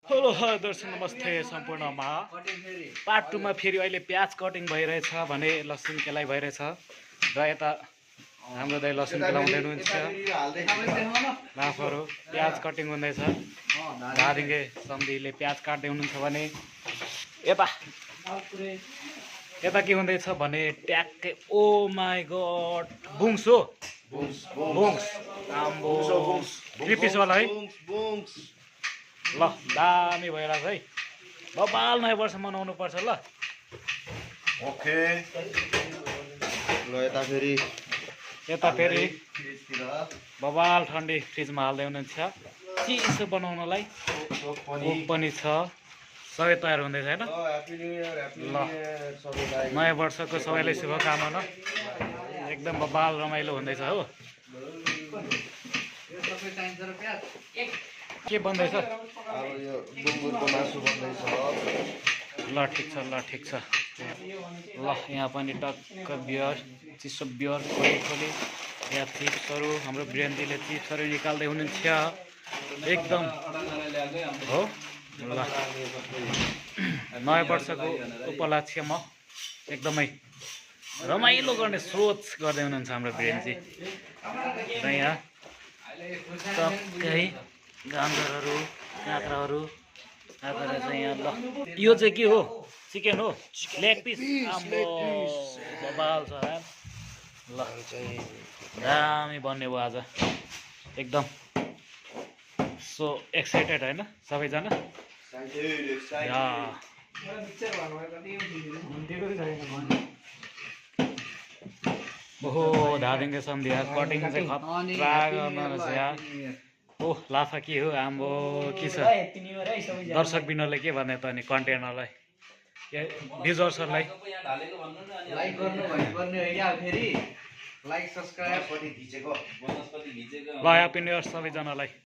hello दर्शक नमस्ते सम्पूर्णमा पार्ट 2 मा फेरि अहिले प्याज कटिङ भइरहेछ भने लसुन केलाइ भइरहेछ र यता हाम्रो दाइ लसुन केलाउँदै हुनुहुन्छ लाफहरू प्याज कटिङ हुँदैछ धादिङे सम्धीले प्याज काट्दै हुनुहुन्छ भने यता यता के हुँदैछ भने ट्याक्कै ओ माई गड बुङ्स हो बुङ्स आम्बो 3 पिसवाला है ल दामी भइरहेछ है बबाल नयाँ वर्ष मनाउनु पर्छ ल ओके ल यता फेरि बबाल ठन्डी फ्रिजमा हाल्दै हुनुहुन्छ चिसो बनाउनलाई कोक पनि छ सबै तयार हुँदैछ हैन ल नयाँ वर्षको सबैलाई शुभकामना एकदम बबाल रमाइलो हुँदैछ हो के बन्दैछ अब यो बुङ्गुरको मासु बन्दैछ ल ठिक छ ल यहाँ पनि टक्क बियर चिसो बियर खोली यहाँ चिप्सहरू हाम्रो बिरेन्जीले चिप्सहरू निकाल्दै हुनुहुन्छ एकदम हो ल नयाँ वर्षको उपलक्ष्यमा एकदमै रमाइलो गर्ने सोच गर्दै हुनुहुन्छ हाम्रो बिरेन्जी र यहाँ टक्कै गाजरहरू काँक्राहरू आएर चाहिँ यहाँ ल यो चाहिँ के हो चिकन हो लेग पिस आम्बो बबाल छ यार ल दामी बन्ने भयो आज एकदम सो एक्साइटेड होइन सबैजना ओहो धादिङको सम्धि कटिङ चाहिँ खतरा गर्न रहेछ यार ओह लाफा के हो आम्बो के छ दर्शक बिनले के भन्ने त नि कन्टेनरलाई भ्युजर्सहरूलाई ल ह्याप्पी न्यु इयर सबैजनालाई